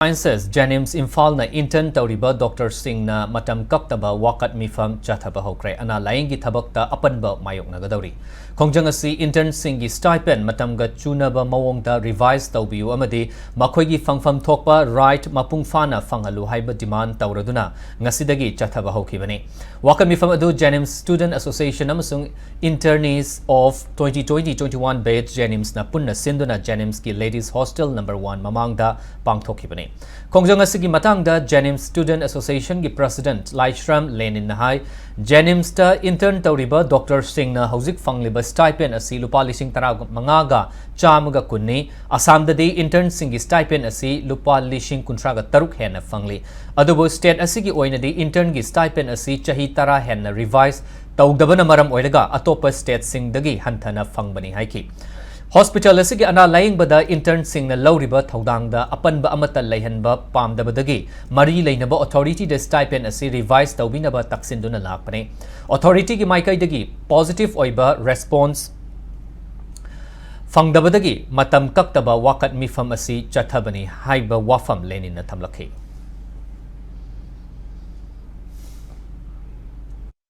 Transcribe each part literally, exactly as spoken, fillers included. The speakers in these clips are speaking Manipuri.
ꯁꯥꯏꯟꯁꯦꯁ, ꯖꯦꯅꯤꯝꯁ ꯏꯝꯐꯥꯜꯅ intern ꯇꯧꯔꯤꯕ ꯗꯣꯛꯇꯔꯁꯤꯡꯅ ꯃꯇꯝ ꯀꯛꯇꯕ ꯋꯥꯀꯠ ꯃꯤꯐꯝ ꯆꯠꯊꯕ ꯍꯧꯈ꯭ꯔꯦ꯫ ꯑꯅꯥ ꯂꯥꯌꯦꯡꯒꯤ ꯊꯕꯛꯇ ꯑꯄꯟꯕ ꯃꯥꯌꯣꯛꯅꯒꯗꯧꯔꯤ꯫ ꯈꯣꯡꯖꯪ ꯑꯁꯤ internꯁꯤꯡꯒꯤ stipend ꯃꯇꯝꯒ ꯆꯨꯅꯕ ꯃꯑꯣꯡꯗ revise ꯇꯧꯕꯤꯌꯨ ꯑꯃꯗꯤ ꯃꯈꯣꯏꯒꯤ ꯐꯪꯐꯝ ꯊꯣꯛꯄ right ꯃꯄꯨꯡ ꯐꯥꯅ ꯐꯪꯍꯜꯂꯨ ꯍꯥꯏꯕ demand ꯇꯧꯔꯗꯨꯅ ꯉꯁꯤꯗꯒꯤ ꯆꯠꯊꯕ ꯍꯧꯈꯤꯕꯅꯤ꯫ ꯋꯥꯀꯠ ꯃꯤꯐꯝ ꯑꯗꯨ ꯖꯦꯅꯤꯝꯁ Student Association ꯑꯃꯁꯨꯡ Internees of twenty twenty twenty-one batch ꯖꯦꯅꯤꯝꯁꯅ ꯄꯨꯟꯅ ꯁꯤꯟꯗꯨꯅ ꯖꯦꯅꯤꯝꯁꯀꯤ Ladies Hostel number one ꯃꯃꯥꯡꯗ ꯄꯥꯡꯊꯣꯛꯈꯤꯕꯅꯤ꯫ ꯈꯣꯡꯖꯪ ꯑꯁꯤꯒꯤ ꯃꯇꯥꯡꯗ ꯖꯦꯅꯤꯝꯁ Student Associationꯒꯤ President ꯂꯥꯏꯁ꯭ꯔꯝ ꯂꯦꯅꯤꯟꯅ ꯍꯥꯏ, ꯖꯦꯅꯤꯝꯁꯇ intern ꯇꯧꯔꯤꯕ ꯗꯣꯛꯇꯔꯁꯤꯡꯅ ꯍꯧꯖꯤꯛ ꯐꯪꯂꯤꯕ stipend ꯑꯁꯤ ꯂꯨꯄꯥ ꯂꯤꯁꯤꯡ ꯇꯔꯥ ꯃꯉꯥꯒ ꯆꯥꯝꯃꯒ ꯀꯨꯟꯅꯤ꯫ ꯑꯁꯥꯝꯗꯗꯤ internꯁꯤꯡꯒꯤ stipend ꯑꯁꯤ ꯂꯨꯄꯥ ꯂꯤꯁꯤꯡ ꯀꯨꯟꯊ꯭ꯔꯥꯒ ꯇꯔꯨꯛ ꯍꯦꯟꯅ ꯐꯪꯂꯤ꯫ ꯑꯗꯨꯕꯨ state ꯑꯁꯤꯒꯤ ꯑꯣꯏꯅꯗꯤ internꯒꯤ stipend ꯑꯁꯤ ꯆꯍꯤ ꯇꯔꯥ ꯍꯦꯟꯅ revise ꯇꯧꯗꯕꯅ ꯃꯔꯝ ꯑꯣꯏꯔꯒ ꯑꯇꯣꯞꯄ stateꯁꯤꯡꯗꯒꯤ ꯍꯟꯊꯅ ꯐꯪꯕꯅꯤ ꯍꯥꯏꯈꯤ꯫ ꯍꯣꯁꯄꯤꯇꯥꯜ ꯑꯁꯤꯒꯤ ꯑꯅꯥ ꯂꯥꯌꯦꯡꯕꯗ internꯁꯤꯡꯅ ꯂꯧꯔꯤꯕ ꯊꯧꯗꯥꯡꯗ ꯑꯄꯟꯕ ꯑꯃꯠꯇ ꯂꯩꯍꯟꯕ ꯄꯥꯝꯗꯕꯗꯒꯤ ꯃꯔꯤ ꯂꯩꯅꯕ authorityꯗ stipend ꯑꯁꯤ revise ꯇꯧꯕꯤꯅꯕ ꯇꯛꯁꯤꯟꯗꯨꯅ ꯂꯥꯛꯄꯅꯤ꯫ Authorityꯒꯤ ꯃꯥꯏꯀꯩꯗꯒꯤ positive ꯑꯣꯏꯕ response ꯐꯪꯗꯕꯗꯒꯤ ꯃꯇꯝ ꯀꯛꯇꯕ ꯋꯥꯀꯠ ꯃꯤꯐꯝ ꯑꯁꯤ ꯆꯠꯊꯕꯅꯤ ꯍꯥꯏꯕ ꯋꯥꯐꯝ ꯂꯦꯅꯤꯟꯅ ꯊꯝꯂꯛꯈꯤ꯫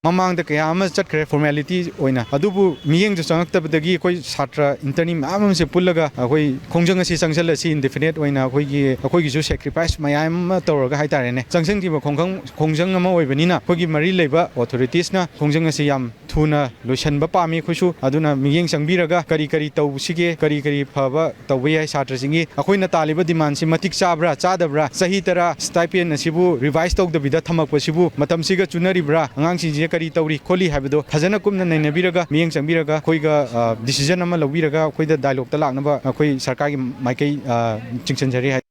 ꯃꯃꯥꯡꯗ ꯀꯌꯥ ꯑꯃ ꯆꯠꯈ꯭ꯔꯦ formality ꯑꯣꯏꯅ, ꯑꯗꯨꯕꯨ ꯃꯤꯠꯌꯦꯡꯁꯨ ꯆꯪꯉꯛꯇꯕꯗꯒꯤ ꯑꯩꯈꯣꯏ ꯁꯥꯇ꯭ꯔ internee ꯃꯌꯥꯝ ꯑꯃꯁꯦ ꯄꯨꯜꯂꯒ ꯑꯩꯈꯣꯏ ꯈꯣꯡꯖꯪ ꯑꯁꯤ ꯆꯪꯁꯤꯜꯂꯁꯤ, indefinite ꯑꯣꯏꯅ ꯑꯩꯈꯣꯏꯒꯤ, ꯑꯩꯈꯣꯏꯒꯤꯁꯨ sacrifice ꯃꯌꯥꯝ ꯑꯃ ꯇꯧꯔꯒ ꯍꯥꯏꯇꯥꯔꯦꯅꯦ, ꯆꯪꯁꯤꯟꯈꯤꯕ ꯈꯣꯡꯖꯪ, ꯈꯣꯡꯖꯪ ꯑꯃ ꯑꯣꯏꯕꯅꯤꯅ ꯑꯩꯈꯣꯏꯒꯤ ꯃꯔꯤ ꯂꯩꯕ authoritiesꯅ ꯈꯣꯡꯖꯪ ꯑꯁꯤ ꯌꯥꯝ ꯊꯨꯅ ꯂꯣꯏꯁꯤꯟꯕ ꯄꯥꯝꯃꯤ꯫ ꯑꯩꯈꯣꯏꯁꯨ ꯑꯗꯨꯅ ꯃꯤꯠꯌꯦꯡ ꯆꯪꯕꯤꯔꯒ ꯀꯔꯤ ꯀꯔꯤ ꯇꯧꯁꯤꯒꯦ, ꯀꯔꯤ ꯀꯔꯤ ꯐꯕ ꯇꯧꯕ ꯌꯥꯏ, ꯁꯥꯇ꯭ꯔꯁꯤꯡꯒꯤ ꯑꯩꯈꯣꯏꯅ ꯇꯥꯜꯂꯤꯕ demandꯁꯤ ꯃꯇꯤꯛ ꯆꯥꯕ꯭ꯔꯥ ꯆꯥꯗꯕ꯭ꯔꯥ, ꯆꯍꯤ ꯇꯔꯥ stipend ꯑꯁꯤꯕꯨ revise ꯇꯧꯗꯕꯤꯗ ꯊꯝꯃꯛꯄꯁꯤꯕꯨ ꯃꯇꯝꯁꯤꯒ ꯆꯨꯅꯔꯤꯕ꯭ꯔꯥ, ꯑꯉꯥꯡꯁꯤꯡꯁꯤꯅ ꯀꯔꯤ ꯇꯧꯔꯤ ꯈꯣꯠꯂꯤ ꯍꯥꯏꯕꯗꯣ ꯐꯖꯅ ꯀꯨꯞꯅ ꯅꯩꯅꯕꯤꯔꯒ ꯃꯤꯠꯌꯦꯡ ꯆꯪꯕꯤꯔꯒ ꯑꯩꯈꯣꯏꯒ, ꯑ, decision ꯑꯃ ꯂꯧꯕꯤꯔꯒ ꯑꯩꯈꯣꯏꯗ dialogueꯇ ꯂꯥꯛꯅꯕ ꯑꯩꯈꯣꯏ ꯁꯔꯀꯥꯔꯒꯤ ꯃꯥꯏꯀꯩ, ꯑ, ꯆꯤꯡꯁꯤꯟꯖꯔꯤ ꯍꯥꯏ꯫